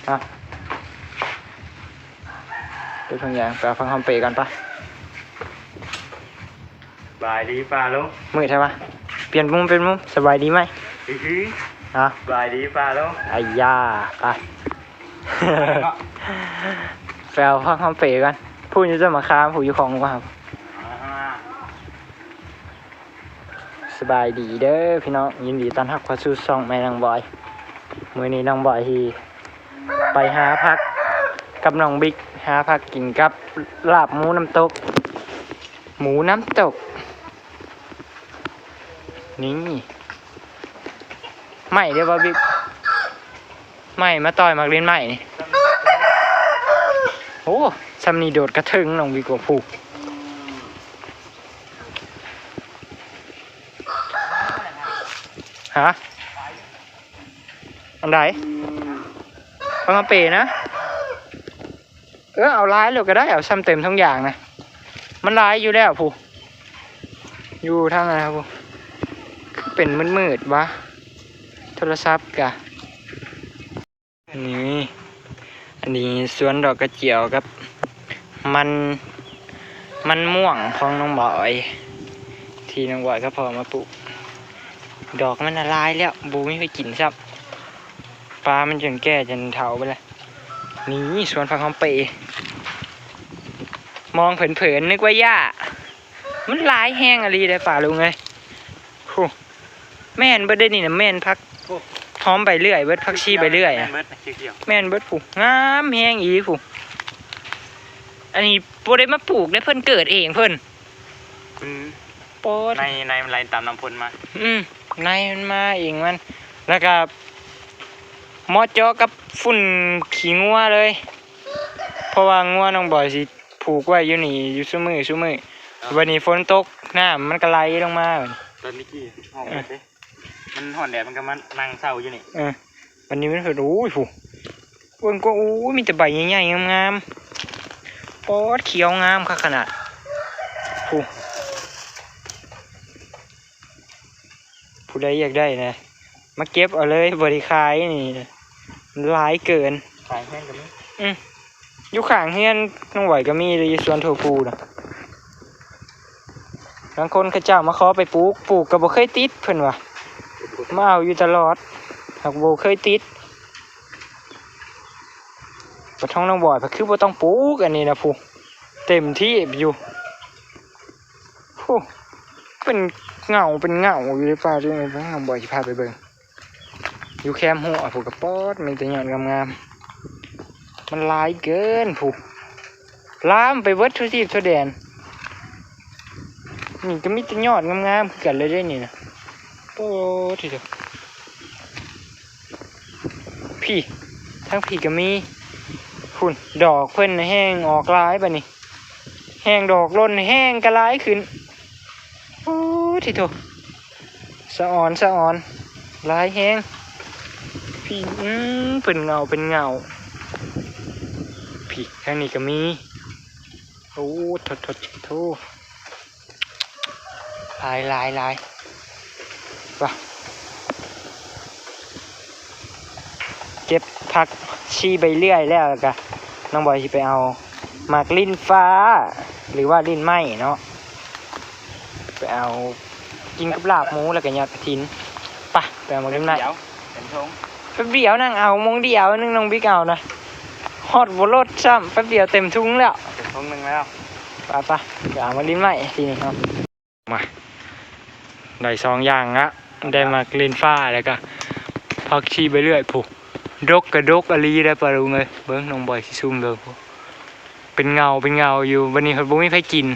ເອົາ ເປັນຫຍັງ ໄປເອົາຜັກຫອມເປກ່ອນປະ. ສະບາຍດີປ້າລຸງ. ມືດແທ້ວະ. ປ່ຽນມຸມ ປ່ຽນມຸມ. ສະບາຍດີໄໝ? ອື ສະບາຍດີປ້າລຸງ. ອາຢາ ໄປ ໄປເອົາຜັກຫອມເປກ່ອນ. ຜູ້ຢູ່ຕົ້ນມະຂາມ ຜູ້ຢູ່ຂອງວ່າ. ສະບາຍດີເດີພີ່ນ້ອງ, ຍິນດີຕ້ອນຮັບເຂົ້າສູ່ຊ່ອງແມ່ນ້ອງບອຍ. ມື້ນີ້ນ້ອງບອຍຊິໄປຫາຜັກກັບນ້ອງບິກ, ຫາຜັກກິນກັບລາບໝູນ້ຳຕົກ, ໝູນ້ຳຕົກ. ນີ້ ໄມ້ເດ້ບໍ່ບິກ? ໄມ້ ມາຕ່ອຍໝາກລິ້ນໄມ້ນີ້. ໂອ້ ຊ່ຳນີ້ໂດດກະເທິງນ້ອງບິກວ່າ. ຜູ້ ຮະ? ອັນໃດ? ເອົາມາເປນະ. ເອີ ເອົາຫຼາຍໂລດກໍໄດ້, ເອົາຊ່ຳເຕັມຖົງຢາງນະ. ມັນຫຼາຍຢູ່ແລ້ວຜູ້ ຢູ່ທາງນັ້ນນະຜູ້. ຄືເປັນມືດໆວະ ໂທລະສັບກະ. ນີ້ ອັນນີ້ສວນດອກກະຈຽວກັບມັນ ມັນມ່ວງຂອງນ້ອງບອຍ ທີ່ນ້ອງບອຍກັບພໍ່ມາປູກ. ດອກມັນນະຫຼາຍແລ້ວ ບໍ່ມີໃຜກິນຊ້ຳ, ປາມັນຈົນແກ່ຈົນເຖົ້າໄປແລ້ວ. ນີ້ສວນຜັກຫອມເປ, ມອງເຜິນໆນຶກວ່າຫຍ້າ. ມັນຫຼາຍແຮງອີ່ຫຼີເດ້ປ້າລຸງເອີຍ. ໂຫ ແມ່ນເບິດເດ້ນີ້ນະ, ແມ່ນຜັກ ໂອ້ ຫອມໃບເລື່ອຍເບິດ, ຜັກຊີໃບເລື່ອຍ ແມ່ນເບິດນະ ຂຽວໆ ແມ່ນເບິດຜູ້. ງາມແຮງອີ່ຜູ້. ອັນນີ້ບໍ່ໄດ້ມາປູກເດ້, ເພິ່ນເກີດເອງເພິ່ນ. ອືມ ໂປດ ໃນ ໃນມັນໄຫຼຕາມນ້ຳຝົນມາ. ອືມ ໃນມັນມາເອງມັນ. ແລ້ວກະເໝາະເຈາະກັບຝຸ່ນຂີ້ງົວເລີຍ, ເພາະວ່າງົວນ້ອງບອຍຊິ ຜູກໄວ້ຢູ່ນີ້ຢູ່ຊຸມື້ ຊຸມື້. ເອົ້າ ບັດນີ້ຝົນຕົກ ນ້ຳມັນກໍໄຫຼລົງມາບັດນີ້. ຕອນນີ້ກີ້ຮ້ອນແດດເດ້ ມັນຮ້ອນແດດ ມັນກໍມານັ່ງເຊົາຢູ່ນີ້. ເອີ ບັດນີ້ມັນເພິ່ນ ໂອ້ຍ ຜູ້ ເບິ່ງກໍ ໂອ້ຍ ມີແຕ່ໃບໃຫຍ່ໆງາມໆ. ປອດ ຂຽວງາມຄັກຂະໜາດ ຜູ້. ຜູ້ໃດຢາກໄດ້ນະ ມາເກັບເອົາເລີຍ, ບໍ່ໄດ້ຂາຍນີ້ ຫຼາຍເກີນ. ຂາຍແພງກໍມີ. ອືມ ຢູ່ຂ້າງເຮືອນນ້ອງບອຍກໍມີເດ້ ຢູ່ສວນຖົ່ວພູນະ. ບາງຄົນເຂົາເຈົ້າມາຂໍໄປປູກ, ປູກກໍບໍ່ເຄີຍຕິດເພິ່ນວ່າ, ມາເອົາຢູ່ຕະຫຼອດ ຫາກບໍ່ເຄີຍຕິດ. ບັດຂອງນ້ອງບອຍກໍຄືບໍ່ຕ້ອງປູກ, ອັນນີ້ນະ ຜູ້ ເຕັມທີ່ຢູ່. ໂອ້ ເປັນເຫງົາເປັນເຫງົາຢູ່ໃນປ່າ. ເບິ່ງ ນ້ອງບອຍຊິພາໄປເບິ່ງ ຢູ່ແຄມຮົ້ວພຸ້ນກະປອດ ມີແຕ່ຍອດງາມໆ. ມັນຫຼາຍເກີນຜູ້ ລາມໄປເບິດທົ່ວທີບທົ່ວແດນ. ນີ້ກໍມີແຕ່ຍອດງາມໆຄືກັນເລີຍເດ້ນີ້ນະ. ໂອ້ ທີໂຕ ພີ້ ທາງພີ້ກໍມີ. ພຸ້ນ ດອກເພິ່ນແຮງອອກຫຼາຍບາດນີ້. ແຮງດອກຫຼົ່ນແຮງກະຫຼາຍຂຶ້ນ. ໂອ້ ທິໂທ ສະອອນ ສະອອນ ຫຼາຍແຮງ. ພີ້ ອືມ ເປັນເຫງົາ ເປັນເຫງົາ. ພີ້ ທາງນີ້ກະມີ. ໂອ້ ໂທ້ ໂທ້ ໂທ້ ຫຼາຍ ຫຼາຍ ຫຼາຍ. ວ່າ ເກັບຜັກຊີໃບເລື່ອຍແລ້ວ ແລ້ວກະນ້ອງບອຍຊິໄປເອົາໝາກລິ້ນຟ້າ ຫຼືວ່າລິ້ນໄມ້ເນາະ ໄປເອົາກິນກັບລາບໝູ ແລ້ວກະຍອດກະຖິນ. ໄປ ໄປເອົາໝາກລິ້ນໄມ້. ແປັບດຽວ ເຕັມຖົງ ແປັບດຽວ ນັ່ງເອົາໂມງດຽວໜຶ່ງ ນ້ອງບິກເອົານະ ຮອດບໍ່ລົດຊ້ຳ ແປັບດຽວເຕັມຖົງແລ້ວ ເຕັມຖົງໜຶ່ງແລ້ວ. ໄປ ໄປ ໄປເອົາໝາກລິ້ນໄມ້ທີນີ້ເຮົາ. ມາ ໄດ້ສອງຢ່າງລະ ໄດ້ໝາກລິ້ນຟ້າ ແລ້ວກະຜັກຊີໃບເລື່ອຍ. ຜູ້ ດົກກະດົກອີ່ຫຼີເດ້ປ້າລຸງເອີຍ. ເບິ່ງ ນ້ອງບອຍຊິຊູມເບິ່ງ ຜູ້ ເປັນເຫງົາ ເປັນເຫງົາຢູ່. ບັດນີ້ເພິ່ນບໍ່ມີໃຜກິນ.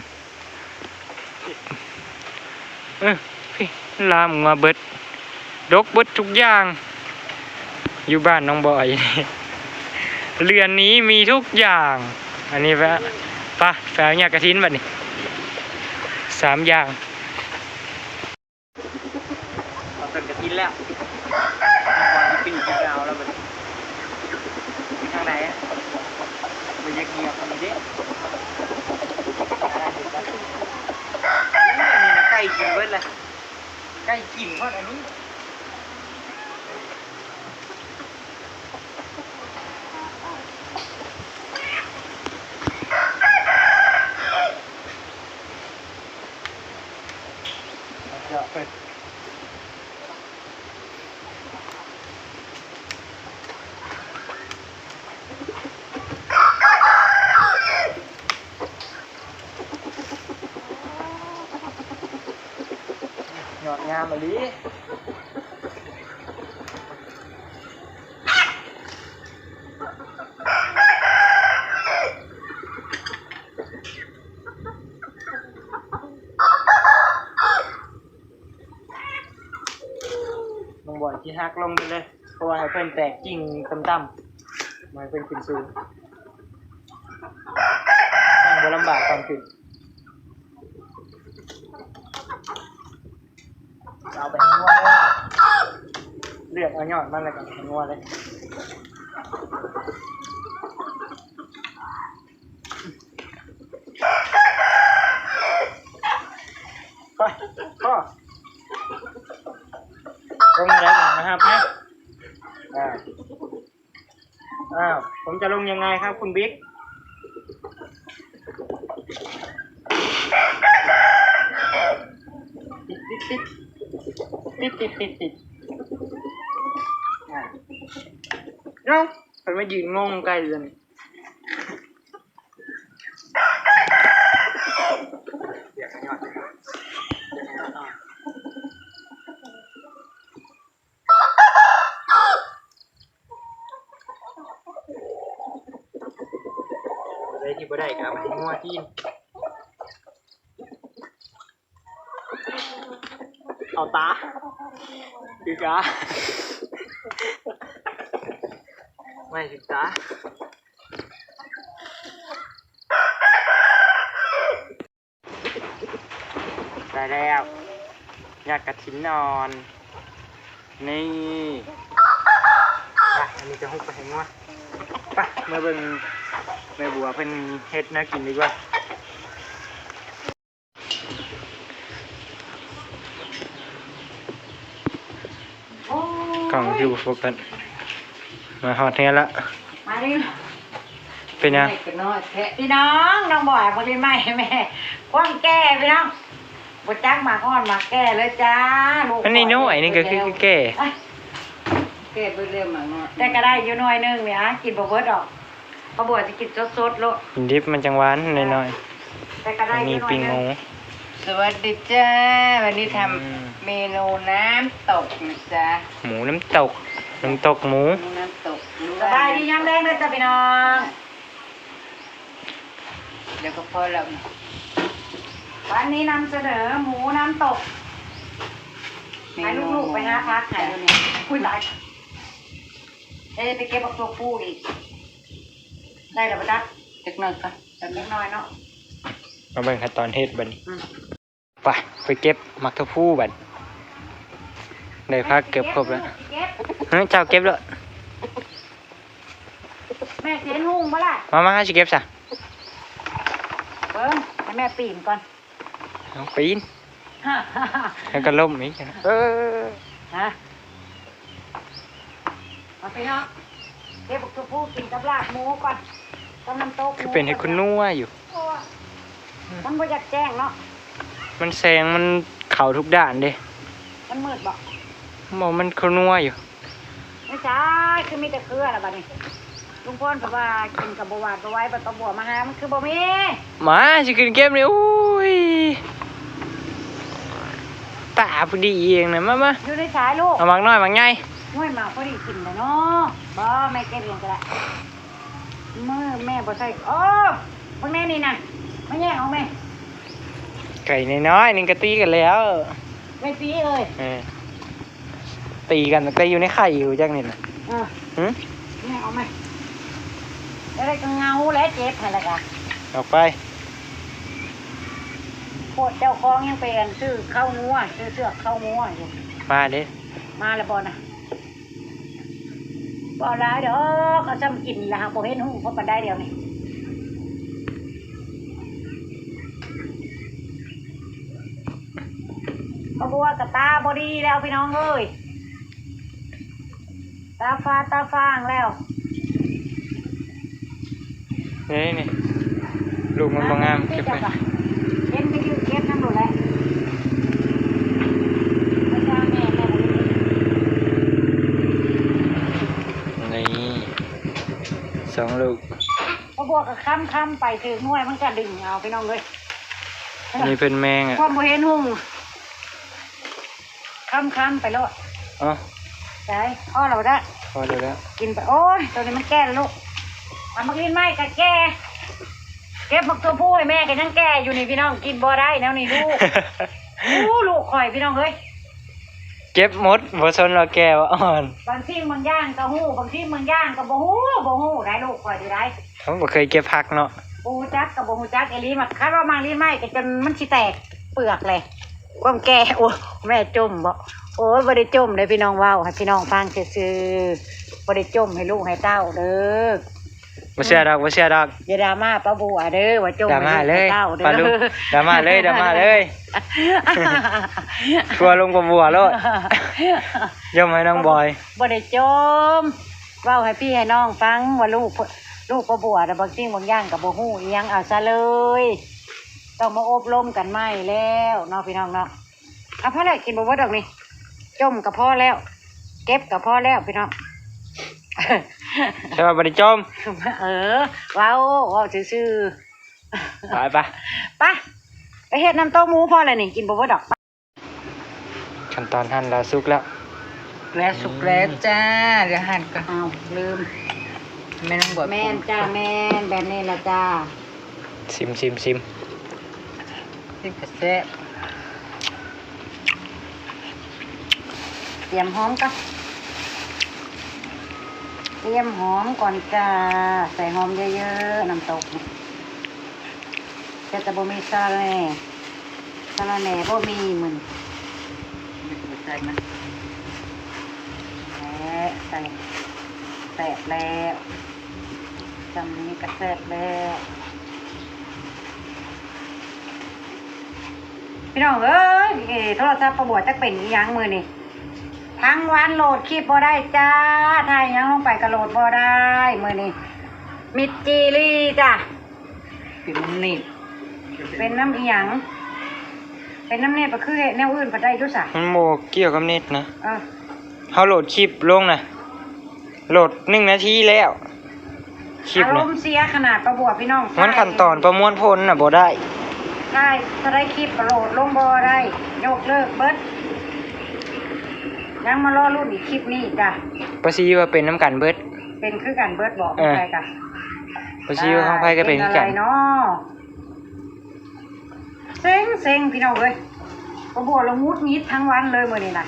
ເອີ ພີ້ ລາມອອກມາເບິດ. ດົກເບິດທຸກຢ່າງ ຢູ່ບ້ານນ້ອງບອຍ ເຮືອນນີ້ມີທຸກຢ່າງ. ອັນນີ້ ປະ ປະ ໄປເອົາຍອດກະຖິນບັດນີ້ ສາມຢ່າງ. ເອົາຕົ້ນກະຖິນແລ້ວ ນ້ອງບອຍຊິປີ້ງກິນເອົາແລ້ວບັດນີ້. ທາງໃດ ບໍ່ຢາກຫຽບອັນນີ້ເດ້. ອັນນີ້ນະ ໄກ່ກິນເບິດແລ້ວ. ໄກ່ກິນຮອດອັນນີ້. ງາມອີ່ຫຼີ. ນ້ອງບອຍຊິຫັກລົງໄປເລີຍ ເພາະວ່າໃຫ້ເພິ່ນແຕກກິ່ງຕ່ຳໆ ບໍ່ໃຫ້ເພິ່ນຂຶ້ນສູງ ຍັງບໍ່ລຳບາກຕອນຂຶ້ນ. ເອົາໄປໃຫ້ງົວເລີຍ ເລືອກເອົາຍອດມັນ ແລ້ວກໍໃຫ້ງົວເລີຍ. ໄປ ພໍ ລົງມາໄດ້ ມາຫາໄປ ອ່າ ອ້າວ ຜົມຈະລົງຍັງໄງຄັບຄຸນບິກ? ຕິດ ຕິດ ຕິດ ຕິດ ຕິດ ຕິດ ຕິດ ອ່າ ເອົ້າ ເພິ່ນມາຢືນງົງໃກ້ເລີຍ. ໃດທີ່ບໍ່ໄດ້ກໍເອົາໃຫ້ງົວກິນ. ເອົາຕາ ຖືກາ ໄວ້ຖືກຕາ. ໄດ້ແລ້ວ ຍອດກະຖິນອ່ອນ ນີ້ ໄປ ອັນນີ້ຈະຮຸກໄປໃຫ້ງົວ. ໄປ ເມືອເບິ່ງແມ່ບົວເພິ່ນເຮັດແນວກິນດີກວ່າ. ກ້ອງຄືບໍ່ໂຟກັສ. ມາຮອດເຮືອນລະ ມາເລີຍ. ເປັນຫຍັງ? ນ້ອຍແທ້ ພີ່ນ້ອງ ນ້ອງບອຍບໍ່ໄດ້ໃໝ່ແມ່ ຄວາມແກ່ພີ່ນ້ອງ ບໍ່ຈັກໝາກອ່ອນໝາກແກ່ເລີຍຈ້າ. ລູກ ອັນນີ້ນ້ອຍ ອັນນີ້ກໍຄືແກ່ ແກ່ເບິດແລ້ວໝາກນ້ອຍ ແຕ່ກໍໄດ້ຢູ່ໜ່ວຍໜຶ່ງນີ້ ກິນບໍ່ເບິດດອກ. ປາບົວຊິກິນສົດໆໂລດ ກິນດິບມັນຈັ່ງຫວານ ນ້ອຍໆ. ແຕ່ກໍໄດ້ຢູ່ໜ່ວຍໜຶ່ງ. ສະຫວັດດີຈ້າ ວັນນີ້ທຳ ອືມ ເມນູນ້ຳຕົກນະຈ໊ະ ໝູນ້ຳຕົກ ນ້ຳຕົກໝູ ໝູນ້ຳຕົກ. ສະບາຍດີຍາມແລງເດີຈ້າພີ່ນ້ອງ. ດຽວກໍພໍແລ້ວ ວັນນີ້ນຳສະເໜີໝູນ້ຳຕົກ ໃຫ້ລູກໆໄປຫາຜັກໃຫ້ຢູ່ນີ້. ອຸ້ຍຕາຍ ເອີ ໄປເກັບບັກຕົວຜູ້ອີກ. ໄດ້ແລ້ວບໍ່ຈັກ ຈັກໜ້ອຍກ່ອນ ຈັກໜ້ອຍເນາະ. ມາເບິ່ງຂັ້ນຕອນເຮັດບັດນີ້. ອືມ ໄປ ໄປເກັບໝາກຖົ່ວພູບັດ ໄດ້ຜັກເກືອບຄົບແລ້ວ. ເອີ ເຈົ້າເກັບໂລດ ແມ່ຊິເຮັດຫຸງບໍ່ລະ? ມາ ມາ ເຮົາຊິເກັບຊະ. ເບິ່ງ ໃຫ້ແມ່ປີນກ່ອນ. ເອົາ ປີນ ແລ້ວກໍລົ້ມອີກ. ເອີ ຮະ ເອົາໄປເນາະ ເກັບບັກຖົ່ວພູກິນກັບລາບໝູກ່ອນ ກັບນ້ຳຕົກໝູ. ຄືເປັນເຫັດຂົນນົວຢູ່. ໂອ້ຍ ມັນບໍ່ຢາກແຈ້ງເນາະ ມັນແສງມັນເຂົ້າທຸກດ້ານເດ້. ມັນມືດບໍ່? ບໍ່ ມັນຂົນນົວຢູ່. ໃນສາຍຄືມີແຕ່ເຄືອລະບັດນີ້. ລຸງພອນເພິ່ນວ່າກິນກໍບໍ່ຫວາດບໍ່ໄຫວ ບັດປາບົວມາຫາມັນຄືບໍ່ມີ. ມາ ຊິຂຶ້ນເກັບນີ້. ໂອ້ຍ ຕາຜູ້ດີເອງນະ. ມາ ມາ ຢູ່ໃນສາຍລູກ ເອົາໝາກນ້ອຍໝາກໃຫຍ່. ໂອ້ຍ ໝາກພໍດີກິນແລ້ວເນາະ. ບໍ່ ແມ່ເກັບເອງກໍໄດ້. ມື້ແມ່ບໍ່ໃສ່ ໂອ້ ເບິ່ງແນ່ນີ້ນະ ມາແຍກອອກແມ່. ໄກ່ນ້ອຍໆ ນີ້ກໍຕີກັນແລ້ວ ແມ່ຕີເອີຍ. ເອີ ຕີກັນຕັ້ງແຕ່ຢູ່ໃນໄຂ່ ຮູ້ຈັກນີ້ນະ. ເອີ ຫຶ ແຍກອອກແມ່. ແລ້ວໄດ້ກໍເຫງົາແຫຼະ ເຈັບຫັ້ນລະກະ ອອກໄປ. ໂພດ ເຈົ້າຂອງຍັງໄປອັນຊື້ເຂົ້າງົວ ຊື້ເຊືອກເຂົ້າງົວຢູ່. ມາເດ້ ມາແລ້ວບໍ່ນະ? ບໍ່ຫຼາຍດອກ ເອົາຊ່ຳກິນລະ ຫາກບໍ່ເຫັນຫຸງພໍປານໃດດຽວນີ້. ປາບົວກະຕາບໍ່ດີແລ້ວພີ່ນ້ອງເອີຍ ຕາຟ້າຕາຟາງແລ້ວ. ນີ້ ນີ້ ລູກມັນບໍ່ງາມ ເກັບໄປ. ເຫັນໄປຢືນເກັບນຳໂລດແຫຼະ ໄປຊາແມ່ແລ້ວ. ນີ້ ສອງລູກ ປາບົວກໍຄຳໆ ໄປຖືກໜ່ວຍມັນກໍດຶງເອົາ ພີ່ນ້ອງເອີຍ. ນີ້ເພິ່ນແມງອະ ຄວາມບໍ່ເຫັນຫຸງ. ຄຳໆ ໄປໂລດ. ເອີ ໄດ້ ພໍແລ້ວ ພໍແລ້ວ ກິນໄປ. ໂອ້ຍ ໂຕນີ້ມັນແກ່ແລ້ວລູກ. ເອົາໝາກລິ້ນໄມ້ກະແກ່ ເກັບໝາກຖົ່ວພູໃຫ້ແມ່ກະຍັງແກ່ຢູ່ນີ້ພີ່ນ້ອງ ກິນບໍ່ໄດ້ແນວນີ້ລູກ. ໂອ້ ລູກຂ້ອຍພີ່ນ້ອງເອີຍ ເກັບໝົດ ບໍ່ສົນວ່າແກ່ວ່າອ່ອນ. ບາງສິ່ງບາງຢ່າງກະຮູ້ ບາງສິ່ງບາງຢ່າງກະບໍ່ຮູ້ ບໍ່ຮູ້ໄດ໋ລູກຂ້ອຍນີ້ໄດ໋. ເຮົາບໍ່ເຄີຍເກັບຜັກເນາະ ບໍ່ຮູ້ຈັກກະບໍ່ຮູ້ຈັກອີ່ຫຼີ. ຄັນວ່າໝາກລິ້ນໄມ້ກະຈົນມັນຊິແຕກເປືອກແຫຼະ ຄວາມແກ່. ໂອ້ຍ ແມ່ຈົ່ມບໍ? ໂອ້ຍ ບໍ່ໄດ້ຈົ່ມເດ້ພີ່ນ້ອງ ເວົ້າໃຫ້ພີ່ນ້ອງຟັງຊື່ໆ ບໍ່ໄດ້ຈົ່ມໃຫ້ລູກໃຫ້ເຕົ້າເດີ. ບໍ່ເຊື່ອດອກ ບໍ່ເຊື່ອດອກ. ຢ່າດຣາມາປ້າບົວເດີ ວ່າຈົ່ມໃຫ້ລູກໃຫ້ເຕົ້າເດີ. ດຣາມາເລີຍ ດຣາມາເລີຍ ດຣາມາເລີຍ. ທົ່ວລົງປ້າບົວໂລດ ຈົ່ມໃຫ້ນ້ອງບອຍ. ບໍ່ໄດ້ຈົ່ມ ເວົ້າໃຫ້ພີ່ໃຫ້ນ້ອງຟັງວ່າລູກ ລູກປ້າບົວນະ ບາງສິ່ງບາງຢ່າງກະບໍ່ຮູ້ອີ່ຫຍັງ ເອົາຊະເລີຍ. ຕ້ອງມາອົບຮົມກັນໃໝ່ແລ້ວເນາະພີ່ນ້ອງເນາະ. ເອົາ ພໍແລ້ວ ກິນບໍ່ເບິດດອກນີ້ ຈົ່ມກະພໍແລ້ວ ເກັບກະພໍແລ້ວພີ່ນ້ອງ. ແຕ່ວ່າບໍ່ໄດ້ຈົ່ມ ເອີ ເວົ້າ ເວົ້າຊື່ໆ. ໄປ ໄປ ໄປ ໄປເຮັດນ້ຳຕົ້ມໝູ ພໍແລ້ວນີ້ ກິນບໍ່ເບິດດອກ. ຂັ້ນຕອນຫັ້ນລະສຸກແລ້ວ ແລະສຸກແລ້ວຈ້າ. ດຽວຫັ້ນກະ ອ້າວ ລືມ ແມ່ນບໍ່? ແມ່ນຈ້າ ແມ່ນ ແບບນີ້ລະຈ້າ. ຊິມ ຊິມ ຊິມ ຊິມກະແຊບ. ຕຽມຫອມກ່ອນ ຕຽມຫອມກ່ອນຈ້າ. ໃສ່ຫອມເຍີະໆ ນ້ຳຕົກນີ້ ແຕ່ບໍ່ມີສາແໜ່ ສາລະແໜ່ບໍ່ມີມື້ນີ້. ໃສ່ມັນ ແຫຼະ ໃສ່ ແຊບແລ້ວ ຊ່ຳນີ້ກະແຊບແລ້ວ. ພີ່ນ້ອງເອີຍ ໂທລະສັບປ້າບົວຈັກເປັນອີ່ຫຍັງມື້ນີ້ ທັງວັນໂຫຼດຄລິບບໍ່ໄດ້ຈ້າ. ຖ່າຍຫຍັງລົງໄປກະໂຫຼດບໍ່ໄດ້ມື້ນີ້ ມິດຈີ່ລີ້ຈ້າ. ເປັນນ້ຳໜີບ ເປັນນ້ຳອີ່ຫຍັງ? ເປັນນ້ຳເນັດ ກະຄືເຮັດແນວອື່ນພັດໄດ້ຢູ່ສະ. ມັນບໍ່ກ່ຽວກັບເນັດນະ ເອີ ເຮົາໂຫຼດຄລິບລົງນະ ໂຫຼດໜຶ່ງນາທີແລ້ວ ຄລິບ ອາລົມເສຍຂະໜາດປ້າບົວພີ່ນ້ອງ. ມັນຂັ້ນຕອນປະມວນຜົນນະບໍ່ໄດ້ ຖ່າຍເທົ່າໃດຄລິບກະໂຫຼດລົງບໍ່ໄດ້ ຍົກເລີກເບິດ. ຍັງມາລໍລຸ້ນອີກຄລິບນີ້ຈ້າ. ປາຊີວ່າເປັນນຳກັນເບິດ ເປັນຄືກັນເບິດບໍ? ເອີ ຂອງໃຜກະ ປາຊີວ່າຂອງໃຜກະເປັນຄືກັນເນາະ. ເຊັງໆ ພີ່ນ້ອງເອີຍ ປ້າບົວລະຫງຸດຫງິດທັງວັນເລີຍມື້ນີ້ນະ.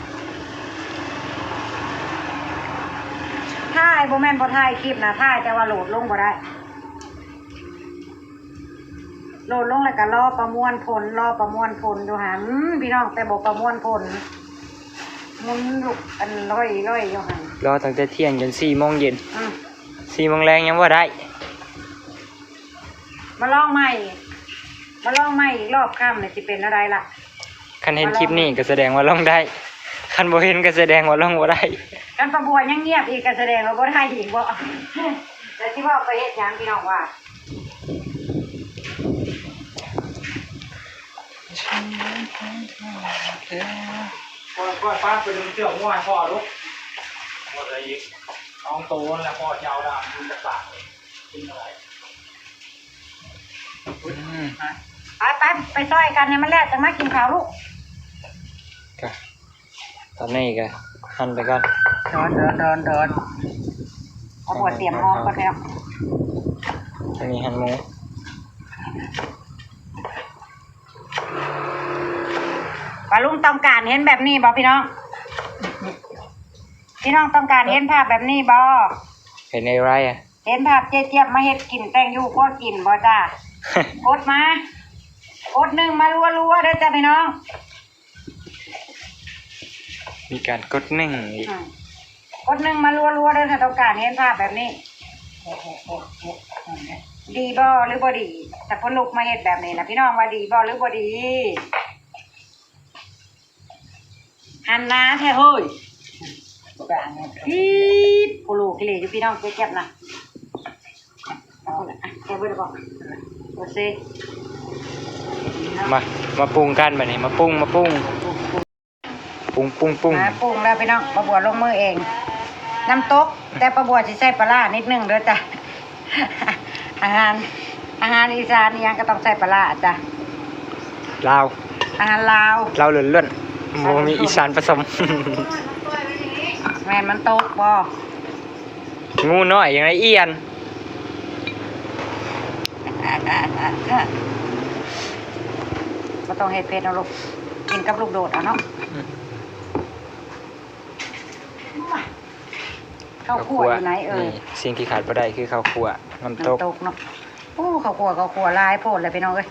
ຖ່າຍ ບໍ່ແມ່ນບໍ່ຖ່າຍຄລິບນະ ຖ່າຍແຕ່ວ່າໂຫຼດລົງບໍ່ໄດ້ ໂຫຼດລົງແລ້ວກະລໍປະມວນຜົນ ລໍປະມວນຜົນຢູ່ຫັ້ນພີ່ນ້ອງ ແຕ່ບໍ່ປະມວນຜົນ ໝຸນລູກອັນລອຍໆຢູ່ຫັ້ນ ລໍຕັ້ງແຕ່ທ່ຽງຈົນສີ່ໂມງເຢັນ. ອື ສີ່ໂມງແລງຍັງບໍ່ໄດ້. ມາລອງໃໝ່ ມາລອງໃໝ່ອີກລອບຄ່ຳນີ້ຊິເປັນແນວໃດລະ? ຄັນເຫັນຄລິບນີ້ກະສະແດງວ່າລອງໄດ້ ຄັນບໍ່ເຫັນກະສະແດງວ່າລອງບໍ່ໄດ້. ຄັນປ້າບົວຍັງງຽບອີກກະສະແດງວ່າບໍ່ໄດ້ອີກບໍ? ແລ້ວຊິເວົ້າໄປເຮັດຫຍັງພີ່ນ້ອງວ່າ? ຂ້ອຍ ຂ້ອຍປາດໄປດຶງເຊືອກງົວໃຫ້ພໍ່ດູ ໝົດແລ້ວອີກ ສອງໂຕແລ້ວ ພໍ່ຈະເອົາດາບຢູ່ຈັກບາດ ເປັນຈັ່ງໃດ? ອືມ ໄປ ໄປ ໄປຊ່ອຍກັນໃຫ້ມັນແລ້ວ ຈັ່ງມາກິນເຂົ້າລູກ. ກະ ຕອນນີ້ກະຫັ່ນໄປກ່ອນ ດອນ ດອນ ດອນ ດອນ. ພໍ່ບົວຕຽມຫອມກ່ອນແລ້ວ ອັນນີ້ຫັ່ນໝູ. ປ້າລຸງຕ້ອງການເຫັນແບບນີ້ບໍພີ່ນ້ອງ? ພີ່ນ້ອງຕ້ອງການເຫັນພາບແບບນີ້ບໍ? ເຫັນໃນໄລອະ ເຫັນພາບເຈ໊ຈຽບມາເຮັດກິນ ແຕ່ງຢູ່ຄົວກິນບໍຈ້າ? ກົດມາ ກົດໜຶ່ງມາລັວໆເດີຈ້າພີ່ນ້ອງ. ມີການກົດໜຶ່ງອີກ ອືມ ກົດໜຶ່ງມາລັວໆເດີ ຖ້າຕ້ອງການເຫັນພາບແບບນີ້. ດີບໍຫຼືບໍ່ດີ? ຖ້າເພິ່ນລຸກມາເຮັດແບບນີ້ນະ ພີ່ນ້ອງວ່າດີບໍຫຼືບໍ່ດີ? ຫັນໜ້າແທ້ເຮີ້ຍ ອີດ ໂຄໂລເຄເລຢູ່ພີ່ນ້ອງ ເຈ໊ຈຽບນະ. ເອົາລະ ແກະເບິດແລ້ວບໍ່? ໂອເຄ ມາ ມາປຸງກັນບາດນີ້ ມາປຸງ ມາປຸງ ປຸງ ປຸງ ປຸງ ມາປຸງແລ້ວພີ່ນ້ອງ ປ້າບົວລົງມືເອງ ນ້ຳຕົກ ແຕ່ປ້າບົວຊິໃສ່ປາຮ້ານິດໜຶ່ງເດີຈ້າ. ອາຫານ ອາຫານອີສານອີ່ຫຍັງກະຕ້ອງໃສ່ປາຮ້າຈ້າ ລາວ ອາຫານລາວ ລາວລ້ວນໆ. ບໍ່ມີອີສານປະສົມ. ແມ່ນມັນຕົກບໍ່? ງູນ້ອຍຫຍັງລະ ອ່ຽນ. ບໍ່ຕ້ອງເຮັດເຜັດເນາະລູກ ກິນກັບລູກໂດດເອົາເນາະ. ອືມ ເຂົ້າຂົ້ວ ເຂົ້າຂົ້ວຢູ່ໃນ ເອີ ນີ້ ສິ່ງທີ່ຂາດບໍ່ໄດ້ຄືເຂົ້າຂົ້ວ ນ້ຳຕົກ ນ້ຳຕົກເນາະ. ໂອ້ ເຂົ້າຂົ້ວ ເຂົ້າຂົ້ວຫຼາຍໂພດແຫຼະພີ່ນ້ອງເອີຍ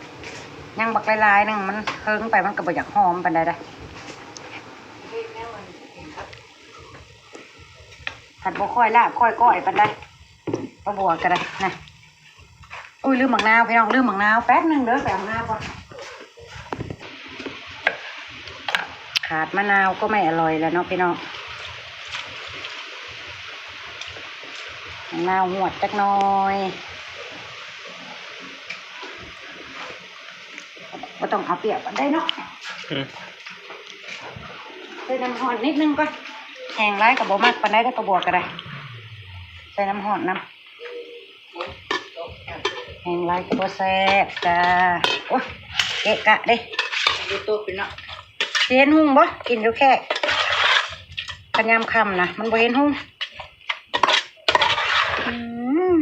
ຍັງບັກຫຼາຍໆໜຶ່ງ ມັນເຫິງໄປ ມັນກໍບໍ່ຢາກຫອມປານໃດເດ້. ພັດບໍ່ຄ່ອຍລາບຄ່ອຍກ້ອຍປານໃດ ປາບົວກໍໄດ້ນະ. ໂອ້ຍ ລືມໝາກນາວພີ່ນ້ອງ ລືມໝາກນາວ ແປັບໜຶ່ງເດີ ໄປເອົາໝາກນາວກ່ອນ. ຂາດມະນາວກໍໄມ່ອະລ່ອຍແລ້ວເນາະພີ່ນ້ອງ ໝາກນາວຫວດຈັກໜ່ອຍ. ບໍ່ຕ້ອງເອົາປຽກປານໃດເນາະ. ອືມ ໃສ່ນ້ຳຮ້ອນນິດໜຶ່ງກ່ອນ ແຫ້ງຫຼາຍກໍບໍ່ມັກປານໃດເດ້ ປາບົວກໍໄດ້ ໃສ່ນ້ຳຮ້ອນນຳ. ແຫ້ງຫຼາຍກໍບໍ່ແຊບຈ້າ. ໂອ້ຍ ເກະກະເດ້ ຢູ່ໂຕະພີ່ນ້ອງ. ຊິເຫັນຮຸ່ງບໍ່? ກິນຢູ່ແຄະ ຄັນຍາມຄ່ຳນະ ມັນບໍ່ເຫັນຮຸ່ງ. ອືມ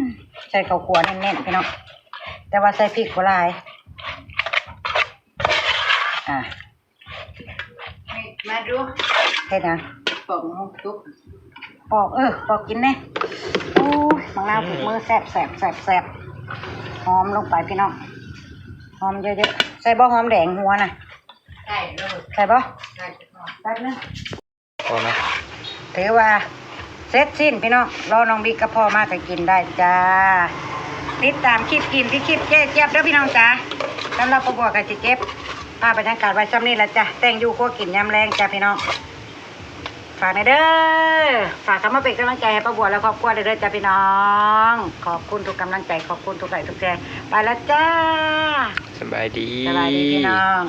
ໃສ່ເຂົ້າຂົ້ວແໜ້ນໆ ພີ່ນ້ອງ ແຕ່ວ່າໃສ່ພິກບໍ່ຫຼາຍ. ອ່າ ມາດູ ເຮັດຫຍັງ? ປອກໝາກຫຸ່ງສຸກ ປອກ ເອີ ປອກກິນແດ່. ໂອ້ຍ ໝາກນາວຖືກມື ແຊບໆໆໆ. ຫອມລົງໄປພີ່ນ້ອງ ຫອມເຍີະໆ. ໃສ່ບໍ່ຫອມແດງຫົວນະ? ໃສ່ໂລດ ໃສ່ບໍ່? ໃສ່ ແປັບໜຶ່ງ ພໍໄໝ? ຖືວ່າເສັດສິ້ນພີ່ນ້ອງ ລໍນ້ອງບິກກັບພໍ່ມາກໍກິນໄດ້ຈ້າ. ຕິດຕາມຄລິບກິນທີ່ຄລິບເຈ້ຈຽບເດີພີ່ນ້ອງຈ້າ. ສຳລັບປາບົວກໍຊິເກັບພາບບັນຍາກາດໄວ້ຊ່ຳນີ້ລະຈ້າ ແຕ່ງຢູ່ຄົວກິນຍາມແລງຈ້າພີ່ນ້ອງ. ຝາກແດ່ເດີ ຝາກເຂົ້າມາເປັນກຳລັງໃຈໃຫ້ປາບົວ ແລະ ຄອບຄົວແດ່ເດີຈ້າພີ່ນ້ອງ. ຂອບຄຸນທຸກກຳລັງໃຈ ຂອບຄຸນທຸກໄລ້ທຸກແຊ. ໄປລະຈ້າ ສະບາຍດີ ສະບາຍດີພີ່ນ້ອງ.